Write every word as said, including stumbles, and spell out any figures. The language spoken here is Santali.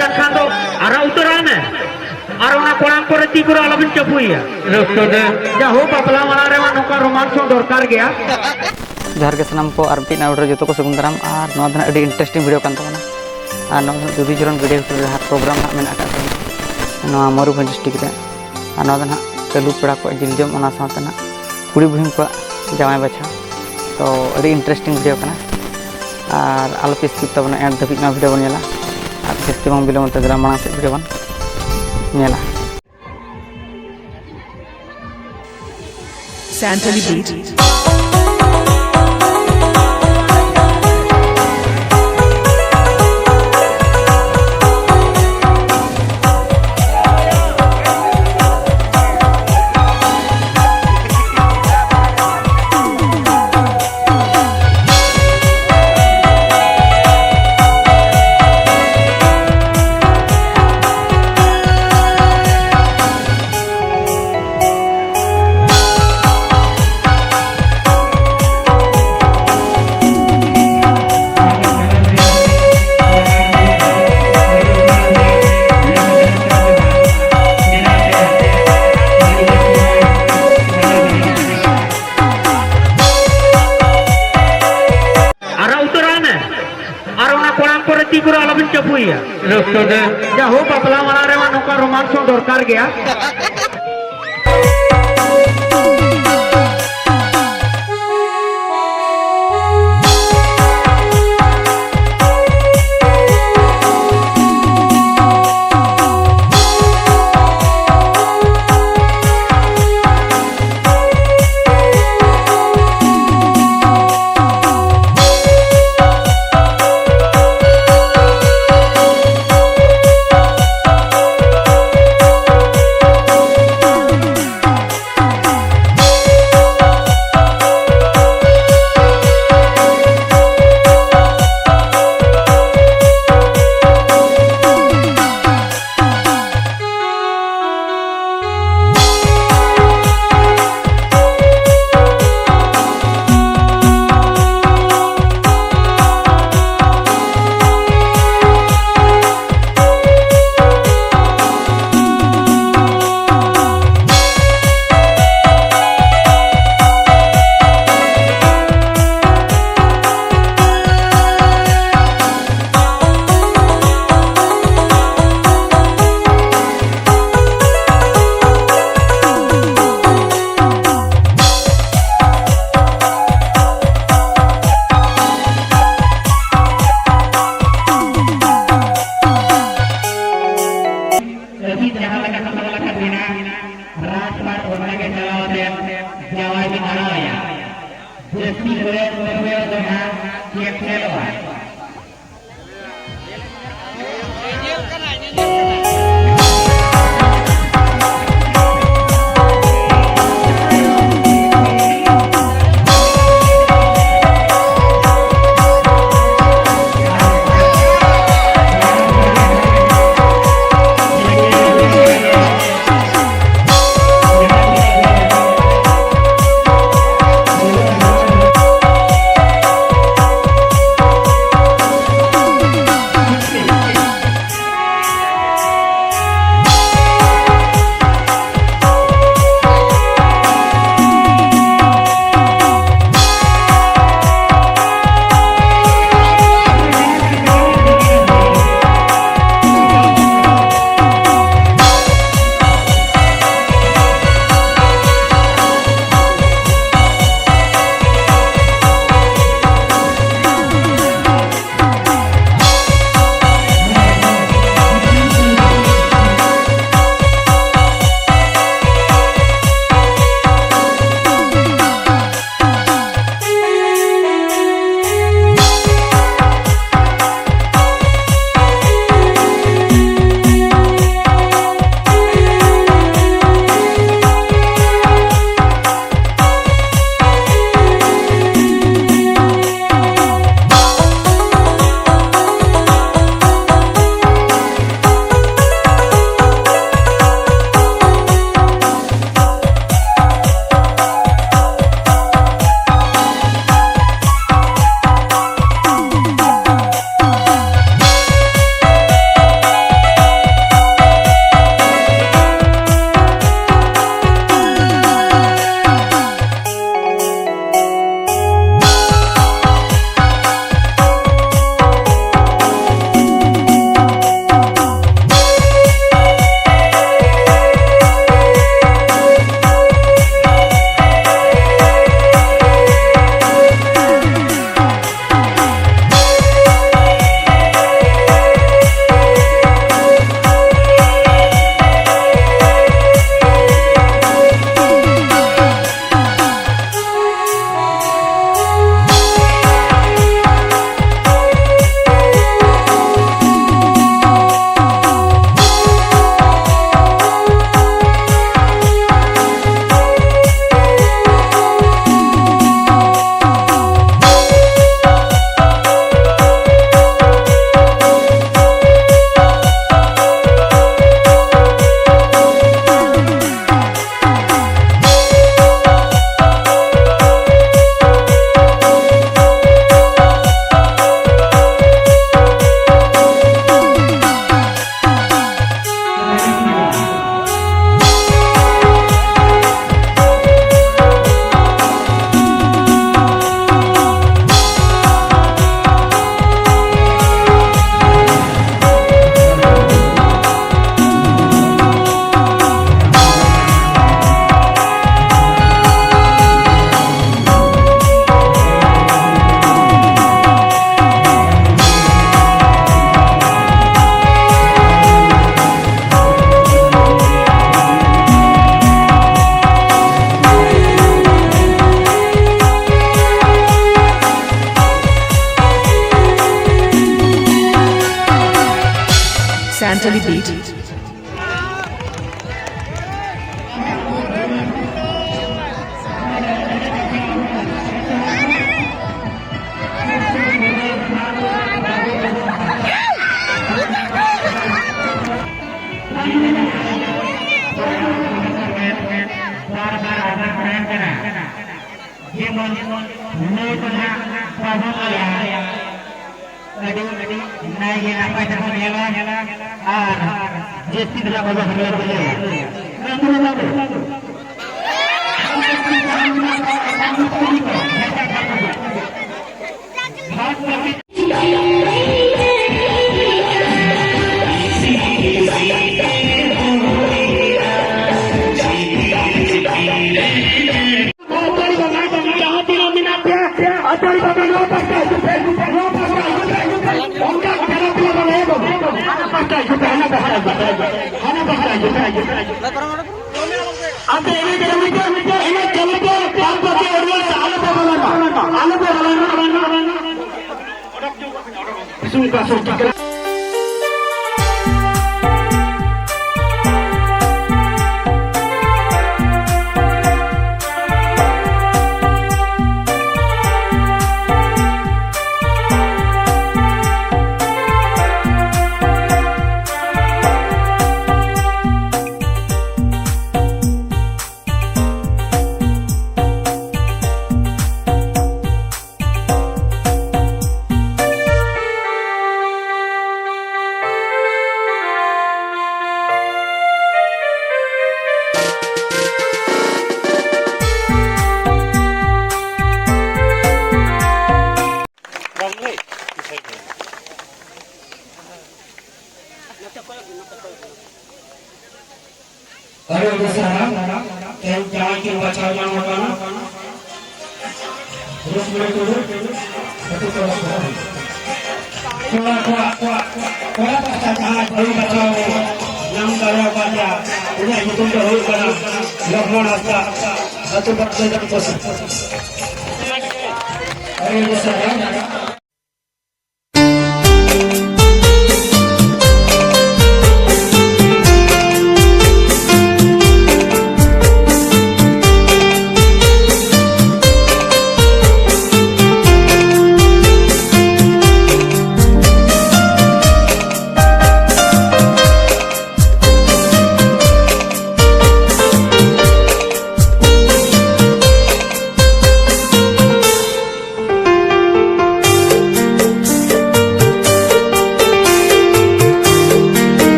ᱠᱟᱱ ᱠᱷᱟᱱ ᱫᱚ ᱟᱨᱟᱜ ᱩᱛᱟᱹᱨᱟᱭ ᱢᱮ᱾ ᱟᱨ ᱚᱱᱟ ᱠᱚᱲᱟᱢ ᱠᱚᱨᱮ ᱛᱤ ᱠᱚᱨᱮ ᱟᱞᱚᱵᱤᱱ ᱪᱟᱯᱩᱭᱮᱭᱟ᱾ ᱨᱟᱹᱥᱠᱟᱹ ᱜᱮ᱾ ᱡᱟ ᱦᱳ, ᱵᱟᱯᱞᱟ ᱢᱟᱲᱟᱝ ᱨᱮᱢᱟ ᱱᱚᱝᱠᱟ romance ᱦᱚᱸ ᱫᱚᱨᱠᱟᱨ ᱜᱮᱭᱟ᱾ ᱡᱚᱦᱟᱨ ᱜᱮ ᱥᱟᱱᱟᱢ ᱠᱚ, ᱟᱨ ᱢᱤᱫᱴᱤᱡ ᱱᱟᱣᱟ video ᱨᱮ ᱡᱚᱛᱚ ᱠᱚ ᱥᱟᱹᱜᱩᱱ ᱫᱟᱨᱟᱢ᱾ ᱟᱨ ᱱᱚᱣᱟ ᱫᱚ ᱱᱟᱦᱟᱜ ᱟᱹᱰᱤ interesting video ᱠᱟᱱ ᱛᱟᱵᱚᱱᱟ᱾ ᱟᱨ ᱱᱚᱣᱟ ᱫᱚ ᱱᱟᱦᱟᱜ ᱡᱩᱫᱤ ᱡᱚᱨᱚᱱ ᱵᱤᱰᱟᱹ ᱜᱷᱩᱴᱩ ᱨᱮ ᱡᱟᱦᱟᱸ program ᱱᱟᱦᱟᱜ ᱢᱮᱱᱟᱜ ᱟᱠᱟᱫ ᱛᱟᱵᱚᱱᱟ, ᱱᱚᱣᱟ ᱢᱚᱭᱩᱨᱵᱷᱚᱸᱡᱽ district ᱨᱮ᱾ ᱟᱨ ᱱᱚᱣᱟ ᱫᱚ ᱱᱟᱦᱟᱜ ᱛᱟᱹᱞᱩ ᱯᱮᱲᱟ ᱠᱚᱣᱟᱜ ᱡᱤᱞ ᱡᱚᱢ, ᱚᱱᱟ ᱥᱟᱶᱛᱮ ᱱᱟᱦᱟᱜ ᱠᱩᱲᱤ ᱵᱩᱦᱤᱱ ᱠᱚᱣᱟᱜ ᱡᱟᱶᱟᱭ ᱵᱟᱪᱷᱟᱣ᱾ ᱛᱚ ᱟᱹᱰᱤ interesting video ᱠᱟᱱᱟ, ᱟᱨ ᱟᱞᱚᱯᱮ skip ᱛᱟᱵᱚᱱᱟ, end ᱫᱷᱟᱹᱵᱤᱡ ᱱᱚᱣᱟ video ᱵᱚᱱ ᱧᱮᱞᱟ᱾ ᱟᱨ ᱡᱟᱹᱥᱛᱤ ᱵᱟᱝ ᱵᱤᱞᱚᱢ ᱛᱮ ᱫᱮᱞᱟ ᱢᱟᱲᱟᱝ ᱥᱮᱫ video ᱵᱚᱱ ᱧᱮᱞᱟ᱾ Santali Beat. ᱟᱨᱟᱜ ᱩᱛᱟᱹᱨᱟᱭ ᱢᱮ᱾ ᱟᱨ ᱚᱱᱟ ᱠᱚᱲᱟᱢ ᱠᱚᱨᱮ ᱛᱤ ᱠᱚᱨᱮ ᱟᱞᱚᱵᱤᱱ ᱪᱟᱯᱩᱭᱮᱭᱟ᱾ ᱨᱟᱹᱥᱠᱟᱹ ᱜᱮ᱾ ᱡᱟ ᱦᱳ, ᱵᱟᱯᱞᱟ ᱢᱟᱲᱟᱝ ᱨᱮᱢᱟ ᱱᱚᱝᱠᱟ romance ᱦᱚᱸ ᱫᱚᱨᱠᱟᱨ ᱜᱮᱭᱟ᱾ ᱨᱟᱡᱽᱯᱟᱴ ᱜᱚᱴᱟ ᱜᱮ ᱪᱟᱞᱟᱣ ᱛᱮ ᱡᱟᱶᱟᱭ ᱵᱤᱱ ᱟᱲᱟᱜ ᱟᱭᱟ᱾ ᱡᱟᱹᱥᱛᱤ ᱜᱚᱭᱚᱸ ᱠᱚ ᱦᱩᱭᱩᱜ ᱫᱚ ᱱᱟᱦᱟᱜ ᱧᱮᱞᱚᱜᱼᱟ᱾ Celebrity. ᱡᱮᱢᱚᱱ ᱱᱩᱭ ᱫᱚ ᱱᱟᱜ ᱵᱟᱵᱚᱱ ᱞᱟᱹᱭᱟ, ᱟᱹᱰᱤ ᱱᱟᱭ ᱜᱮ ᱱᱟᱯᱟᱭ ᱛᱮᱵᱚᱱ ᱧᱮᱞᱟ ᱟᱨ ᱡᱟᱹᱥᱛᱤ ᱫᱚ ᱱᱟᱜ ᱵᱟᱵᱚᱱ ᱦᱟᱢᱞᱟ ᱫᱟᱲᱮᱭᱟᱜᱼᱟ᱾ ᱡᱟᱦᱟᱸ ᱛᱤᱱᱟᱹᱜ ᱢᱮᱱᱟᱜ ᱯᱮᱭᱟ, ᱟᱹᱛᱟᱹᱲᱤ ᱵᱟᱝ ᱱᱚᱣᱟ ᱯᱟᱥᱴᱟ ᱦᱤᱡᱩᱜ ᱯᱮ, ᱱᱚᱣᱟ ᱯᱟᱥᱴᱟ ᱦᱤᱡᱩᱜ ᱯᱮ, ᱦᱤᱡᱩᱜ ᱯᱮ᱾ ᱚᱱᱠᱟ ᱠᱷᱮᱞᱳᱰ ᱠᱚ ᱵᱟᱝ ᱮᱦᱚᱵᱚᱜ᱾ ᱦᱟᱱᱟ ᱯᱟᱥᱴᱟ ᱦᱤᱡᱩᱜ ᱯᱮ, ᱦᱟᱱᱟ ᱯᱟᱥᱴᱟ ᱦᱤᱡᱩᱜ ᱯᱮ, ᱦᱟᱱᱟ ᱯᱟᱥᱴᱟ ᱦᱤᱡᱩᱜ ᱯᱮ, ᱦᱤᱡᱩᱜ ᱯᱮ᱾ ᱟᱯᱮ ᱮᱱᱮᱡ ᱨᱮ ᱢᱤᱫᱴᱮᱱ, ᱢᱤᱫᱴᱮᱱ ᱮᱱᱮᱡ ᱪᱟᱹᱞᱩ ᱯᱮ, ᱵᱟᱫ ᱵᱟᱹᱠᱤ audience ᱟᱞᱚ ᱯᱮ ᱵᱚᱞᱚᱱᱟ, ᱟᱞᱚ ᱯᱮ ᱵᱚᱞᱚᱱᱟ᱾ ᱵᱤᱥᱱᱩ ᱯᱨᱚᱥᱟᱫᱽ ᱴᱤᱠᱟᱹ᱾ ᱟᱹᱰᱤ ᱟᱹᱰᱤ ᱥᱟᱨᱦᱟᱣ᱾ ᱛᱮᱦᱮᱧ ᱡᱟᱶᱟᱭ ᱠᱤᱱ ᱵᱟᱪᱷᱟᱣ ᱧᱟᱢ ᱟᱠᱟᱱᱟ᱾ ᱨᱩᱥᱢᱩᱱᱤ ᱴᱩᱰᱩ, ᱟᱹᱛᱩ ᱠᱚᱲᱟ ᱠᱚ᱾ ᱠᱚᱲᱟ ᱠᱚᱣᱟᱜ, ᱠᱚᱲᱟ ᱯᱟᱦᱴᱟ ᱡᱟᱦᱟᱸᱭ ᱵᱟᱹᱦᱩ ᱵᱟᱪᱷᱟᱣ ᱧᱟᱢ ᱫᱟᱲᱮ ᱟᱠᱟᱫᱮᱭᱟ, ᱩᱱᱤᱭᱟᱜ ᱧᱩᱛᱩᱢ ᱫᱚ ᱦᱩᱭᱩᱜ ᱠᱟᱱᱟ ᱞᱚᱠᱷᱢᱚᱬ ᱦᱟᱸᱥᱫᱟ, ᱟᱹᱛᱩ ᱵᱟᱠᱥᱟᱡᱟᱝ ᱠᱚᱥᱤ᱾ ᱟᱹᱰᱤ ᱟᱹᱰᱤ ᱥᱟᱨᱦᱟᱣ᱾